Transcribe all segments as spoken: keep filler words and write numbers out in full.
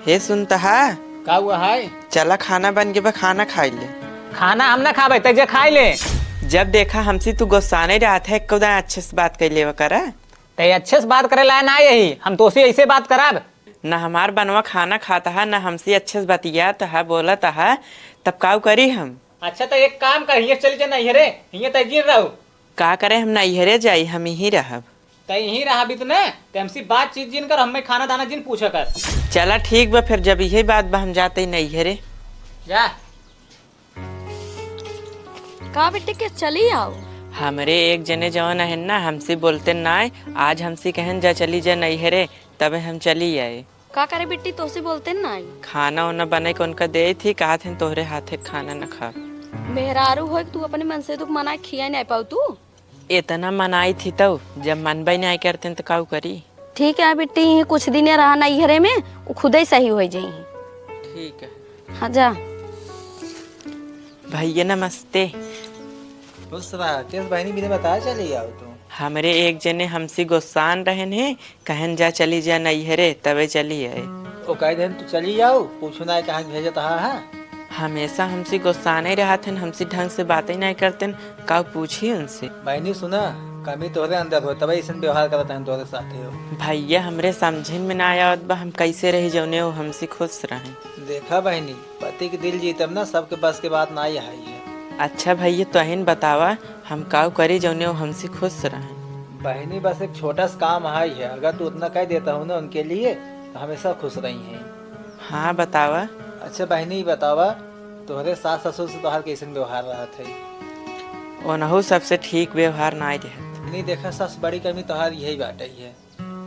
हे सुनता है? का हुआ है? चला, खाना बन गया बा, खाना खाई ले। खाना हम ना खाबे, तै जे खाई ले। जब देखा हमसे तू गुस्साने रहत है, एको दाना अच्छे से बात कर लेवा करा। तै अच्छे से बात करे लायक ना यही, हम तोसे ऐसे बात करब? ना हमार बनवा खाना खाता है, ना हमसे अच्छे से बतियात है, बोलत है, तब काऊ करी हम? अच्छा, तो एक काम कर, हियाँ चली जा नैहरे, हियाँ तै जिन रहू। का करे, हम नैहरे जाई, हम यहीं रहब। तै यहीं रहबी तो ना, तै हमसे बातचीत जिन कर, हमें खाना दाना जिन पूछा कर। चला ठीक बा, फिर जब यही बात बा, हम जाते ही नैहरे। जा। का बेटी के चली आओ? हमरे एक जने जवन है ना, हमसे बोलते ना आए, आज हमसे कहन जा चली जा नैहरे, तबे हम चली आए। का करे बिट्टी, तोसे बोलते ना आई। खाना ओना बने के उनका दे थी, कहा थे तोहरे हाथे खाना न खा। मेहरारू होए के तू अपने मन से दुख मना के खिया नहीं पाऊ तू। इतना मनाई थी तो जब मनबे नहीं करते तो काऊ करी। ठीक है बिट्टी, यहीं कुछ दिन रहा नैहरे में, वो खुदे सही हो जाई। ठीक है। हाँ जा। भैया नमस्ते। खुश रहा। किस बहनी बिना बताए चली आओ तू? हमरे एक जने हमसे गुस्सान रहन है, कहन जा चली जा नैहरे, तबे चली आए। ओ कह देन तू चली आओ, पूछू ना कहाँ भेजत हा, हा? हमेशा हमसे गुस्साने रहत हन, हमसे ढंग से बातें नहीं करते, का पूछी उनसे? बहनी सुना, कमी तोहरे अंदर हो, तबे ऐसन व्यवहार करत हन तोहरे साथे हो। भैया हमरे समझे में ना आवत बा, हम कैसे रही जौने वो हमसे खुश रहें। देखा बहनी, पति के दिल जीतब ना सबके बस के बात ना ही है। अच्छा भैया, तोहिन बतावा, हम काऊ करी जौने वो हमसे खुश रहें? बहनी, बस एक छोटा सा काम है, अगर तू उतना कह देता हो ना उनके लिए, तो हमेशा खुश रही हैं। हाँ, बतावा। अच्छा बहनी, बतावा, तोहरे सास ससुर से तोहार कैसन व्यवहार रहत है? ओनहु सबसे ठीक व्यवहार नाई रहत। नहीं, देखा सास, बड़ी कमी तोहार यही बाटे है,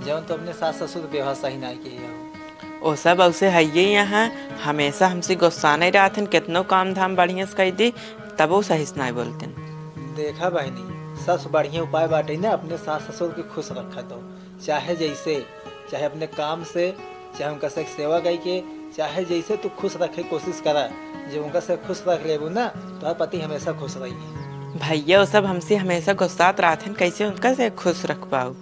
जौन तो अपने सास ससुर के व्यवहार सही नाई किए हो। ओ सब औसे हइये यहाँ, हमेशा हमसे गुस्साने रहत हन, कितनो काम धाम बढ़िया से कह दी, तबो सही से नाई बोलते। देखा बहनी, सबसे बढ़िया उपाय बाटे ना अपने सास ससुर के खुश रखा तो, चाहे जैसे, चाहे अपने काम से, चाहे उनका से सेवा कई के, चाहे जैसे तू खुश रखे कोशिश करा। जब उनका से खुश रख लेबू ना, तोहार पति हमेशा खुश रही। भैया, वो सब हमसे हमेशा गुस्सात रहत हन, कैसे उनका से खुश रख पाऊ?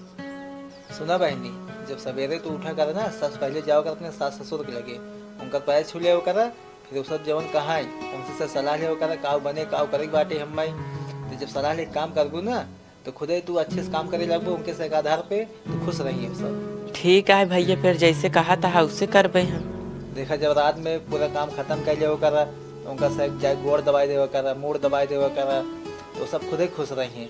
सुना बहनी, जब सवेरे तू उठा कर ना, सबसे पहले जाओ कर अपने सास ससुर के लगे, उनकर पैर छू ले करा, फिर वो सब जवन कहा है, उनसे से सलाह ले करा, काऊ बने, काऊ करे के बाटे हम माई। तो जब सलाह ले काम करबू ना, तो खुदे तू अच्छे से काम करे लगबू, उनके से एक आधार पे तू खुश रही सब। ठीक है भैया, फिर जैसे कहा था उसे करबे हम। देखा, जब रात में पूरा काम खत्म कर ले करा, तो उनका से जाए गोड़ दबाई दे करा, मूड़ दबाई दे करा, तो सब खुदे खुश रही।